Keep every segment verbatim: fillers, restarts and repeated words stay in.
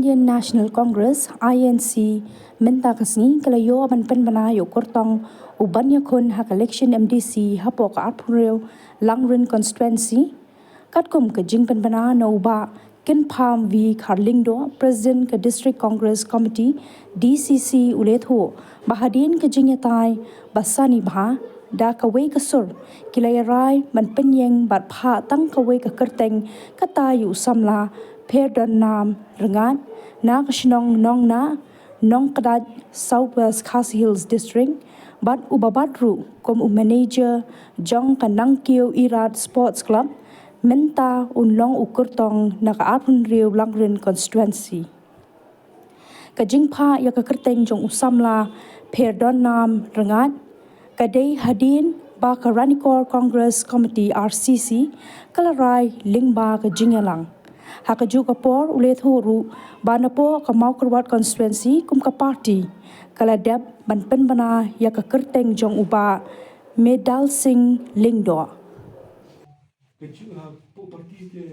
Indian National Congress, I N C, mynta ka sngi ka la ïoh ban pynbna ïa u kyrtong u ban ïakhun ha ka election M D C hapoh ka arphew hynriew Langrin Constituency. Katkum ka jingpynbna na u Bah Kynpham V Kharlyngdoh, President ka District Congress Committee, D C C, u la ïathuh ba hadien ka jingïatai ba sani bha, da kawei ka sur ki la ïarai ban pynïeng bad phah tang kawei ka kyrteng, kata ïa u samla Pherdonnam Rngait na ka shnong Nongnah, Nongkdait, South West Khasi Hills District, bad uba bat ruh kum u manager jong ka Nangkiew Irat Sports Club, mynta un long u kyrtong na ka arphew hynriew Langrin Constituency. Ka jingphah ïa ka kyrteng jong u samla Pherdonnam Rngait ka dei hadien ba ka Ranikor Congress Committee, R C C, ka la rai lyngba ka jingïalang. Ha kajuh ka por u la ïathuh ruh ba napoh ka Mawkyrwat Constituency kum ka party ka la dep ban pynbna ïa ka kyrteng jong u Bah Medal Singh Lyngdoh. Ka jing ha poh party te,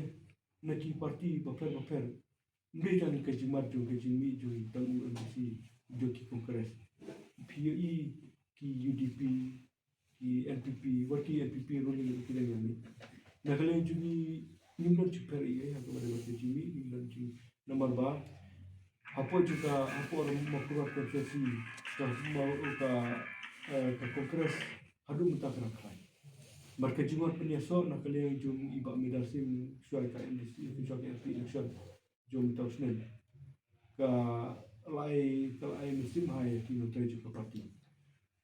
na ki party bapher bapher. Ym dei tang ka jingmut jong ka jingmih jong tang u M D C jong ki Congress. Phi ïohi ki U D P, ki N P P, wat ki N P P ruh ngi ki dang ïa mih. Na ka liang jong ngi ngim don jingpher ei ei ha kaba dei bad ka jingmih, ngim don jing, namar ba hapoh jong ka, hapoh Mawkyrwat Constituency, ka, ka, eh, ka Congress haduh mynta ka dang khlaiñ. Bad ka jingwan pynïasoh na ka liang jong i Bah Medal Singh shuwa ka M D C, shuwa ka M P election jong mynta u snem, ka la ai, ka la ai mynsiem ha ïa ki nongtrei jong ka party.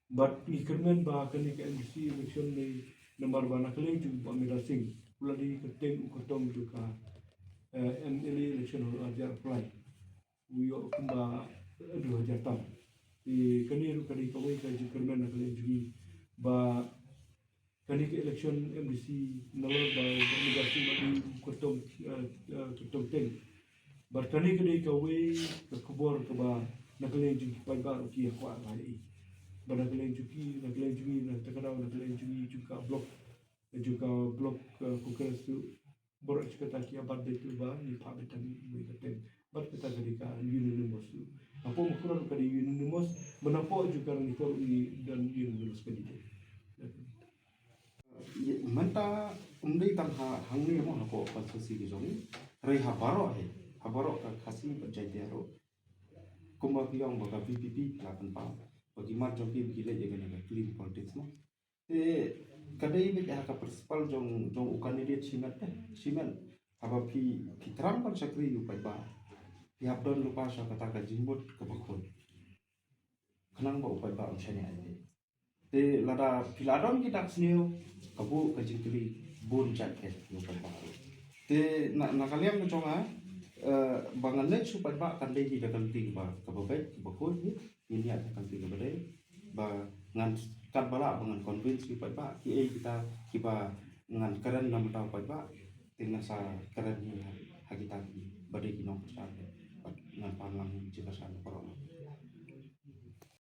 Bad ngi kyrmen ba kane ka M D C election ne, namar ba na ka liang jong u Bah Medal Singh u la dei kyrteng, u kyrtong jong ka, eh, M L A election ha u hajar arphew lai. U ïoh kumba, eh, dua hajar tam. Te kane ruh ka dei kawei ka jingkyrmen na ka liang jong ngi ba kane ka election M D C nalor ba u Bah Medal Singh u la dei u kyrtong, eh, eh, kyrtong teng. Bad kane ka dei kawei ka khubor kaba na ka liang jong ki paidbah ruh ki ïa kwah ba ïa i. Bad na ka liang jong ki, na ka liang jong ngi, na kata ka daw na ka liang jong ngi jong ka block, jong ka block, eh, Congress ruh, baroh shi katta ki ïa bat beit ruh ba ngi phah beit tang iwei i kyrteng. Bad kata ka dei ka unanimous ruh. Hapoh Mawkyrwat ruh ka dei unanimous, bad napoh jong ka Ranikor ruh ngi don unanimous candidate. Ïa, mynta ym dei tang ha, hangne mo hapoh constituency ka jong ngi. Hynrei ha baroh hi, ha baroh ka Khasi bad Jaintia ruh. Kumba ki ong ba ka V P P la pynpaw ba ki mat jong ki ba ki leh ïa kane ka clean politics mo. Te ka dei beit ha ka principle jong, jong u candidate shimet te, shimet. Haba phi, phi thrang ban shakri ïa u paidbah, phi hap don lypa sha kata ka jingmut kaba khuid, khnang ba u paidbah un shaniah ïa phi. Te lada phi la don ki dak sniew, ka buh ka jingkylli bun jait ïa u paidbah. Te na, na ka liang ka jong nga, eh, ba ngan leit sha u paidbah kan dei hi da ka lynti kaba, kaba beit, kaba khuid hi. Ngin ïaid da ka lynti kaba dei, ba ngan, katba lah ba ngan convince ïa u paidbah, kiei kita kiba ngan kren na bynta u paidbah, te ngan sa kren hi ha, ha kita kiba dei ki nongkyrshan, bad ngan pan lang hi ki jingkyrshan baroh.